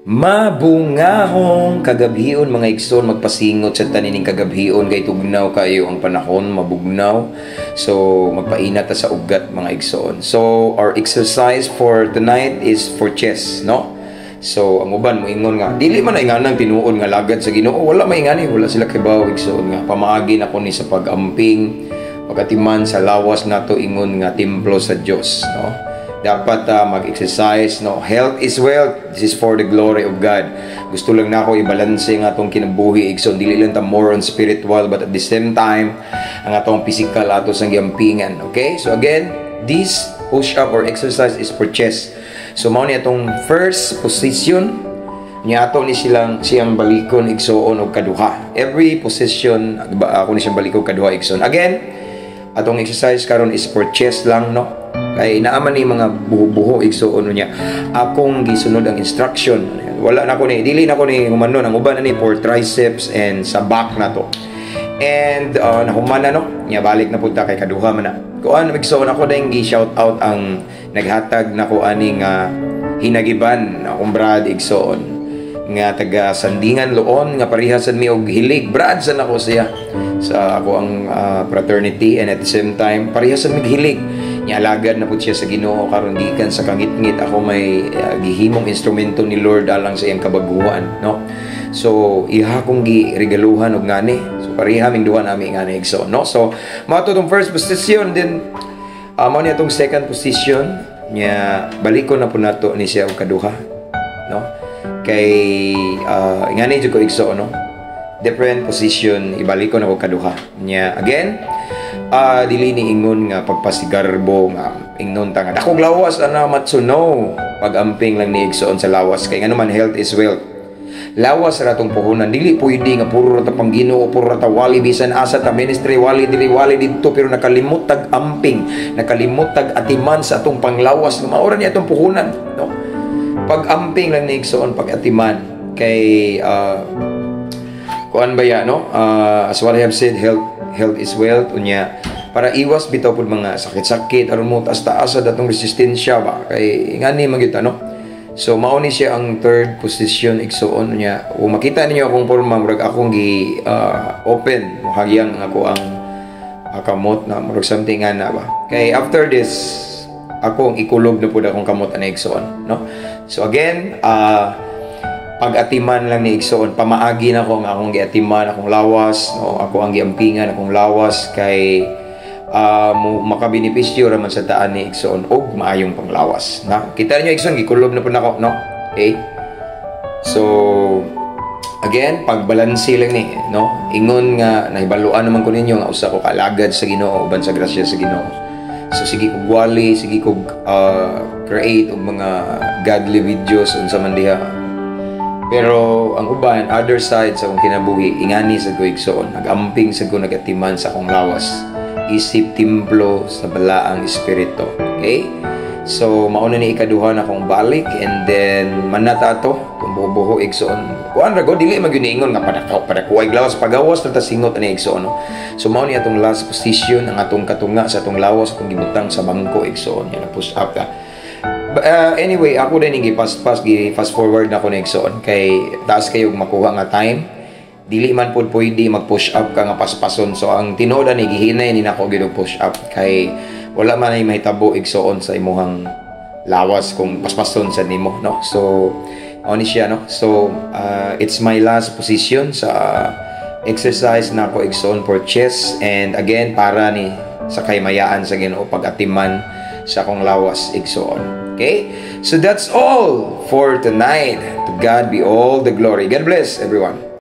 Mabungahong kagabhion, mga igsoon. Magpasingot sa tanining kagabhion kay tugnaw kayo ang panahon, mabugnaw. So magpainat ta sa ugat, mga igsoon. So our exercise for tonight is for chest, no? So ang uban moingon nga dili man na inganang tinuod nga lagad sa Ginoo, wala may ingani, wala sila kibaw, igsoon, nga pamaagi na ko ni sa pag-amping, pagatiman sa lawas nato ingon nga templo sa Dios, no? Dapat mag-exercise, no? Health is wealth. This is for the glory of God. Gusto lang nako i-balance nga atong kinabuhi, igsoon. Dili lang ta more on spiritual, but at the same time ang atong physical ato sang giampingan. Okay, so again, this push up or exercise is for chest. So mao ni atong first position niya. Ato ni silang siyang balikon, igsoon, og kaduha. Every position ba ako ni siyang balikon kaduha, igsoon. Again, atong exercise karon is for chest lang, no? Kay naaman ni mga buho-buho, igsoon niya. Akong gisunod ang instruction. Wala na ko ni, dili na ko ni humanon ang uban ani for triceps and sa back na to. And nahuman na, no? Nya balik na pud ta kay kaduha man na. Kuan, igsoon, ako dayong gi shout out ang naghatag nako ani nga hinagiban, akong brad, igsoon, nga taga Sandingan, Loon, nga parehas sad mi og hilig. Brad sad nako siya sa ako ang fraternity and at the same time parehas sad mig hilig niya. Alagad na pud siya sa Ginoo karon gikan sa kangitngit. Ako may gihimong instrumento ni Lord alang sa iyang kabaguhan, no? So iha kong gi regaluhan og ngani. So pareha ming duha nami ngani, igsoon, no? So mao to tong first position. Then mao ni atong second position niya. Balikon na po nato ni siya og kaduha, no? Kay ngani jud ko, igsoon, no? Different position, ibalik ko na og kaduha niya. Again, dili ni ingon nga pagpasigarbo nga ingnon ta nga dakog lawas ana matso, no? Pag-amping lang ni, igsoon, sa lawas kay ngano man, health is wealth. Lawas ra tong puhunan. Dili pwede nga puro ra ta pang Ginoo, puro ra ta wali, bisan asa ta ministry, wali diri, wali didto, pero nakalimot tag amping, nakalimot tag atiman sa atong panglawas nga mao ra ni atong puhunan, no? Pag-amping lang ni, igsoon, pag-atiman kay kuan ba ya, no? As what I have said, health is wealth. Unya para iwas bitaw pud mga sakit-sakit aron mo taas-taas sa datong resistensya ba, kay ngani man gyud, no? So mao ni siya ang third position, igsoon niya. Kung makita ninyo akong porma, murag akong gi open, mohagyang ako ang kamot na murag something nga na ba. Kay after this ako ang ikulob na pud akong kamot ana, igsoon, no? So again, pag-atiman lang ni, igsoon, pamaagi na ko ang akong giatiman akong lawas, no? Ako ang giampingan akong lawas kay mo makabenepisyo ra man sa daan ni, igsoon, og maayong panglawas na. Kita niyo, igsoon, gikulob na pud nako, no? Okay, so again, pagbalanse lang ni, no? Ingon nga nahibaluan naman ko ninyo nga usa ko kalagad sa Ginoo uban sa grasya sa Ginoo. So sige kog wali, sige kog create og mga godly videos unsa man diha, pero ang uban other side sa akong kinabuhi ingani sa ko, igsoon, nagamping sa ko, nagatiman sa akong lawas isip templo sa Balaang Espiritu. Okay? So mauna ni ikaduha na akong balik and then manata ato kung buho-buho, igsoon. Kuan ra go, dili man gyud ingon nga padakaw padakuay lawas, pagawas na ta singot ani, igsoon, no? So mao ni atong last position, ang atong katunga sa atong lawas atong gibutang sa bangko, igsoon, yan push up ka. Anyway, ako din gi fast gi fast forward na ko ni, igsoon, kay taas kayo makuha nga time. Dili man pud pwede mag push up ka nga paspason. So ang tinuod ani gihinay ni nako gyud push up kay wala man ay mahitabo, igsoon, sa imuhang lawas kung paspason sa nimo, no? So mao ni siya, no? So it's my last position sa exercise na ako, igsoon, for chest. And again, para ni sa kaymayaan sa Ginoo, pag-atiman sa akong lawas, igsoon. Okay, so that's all for tonight. To God be all the glory. God bless everyone.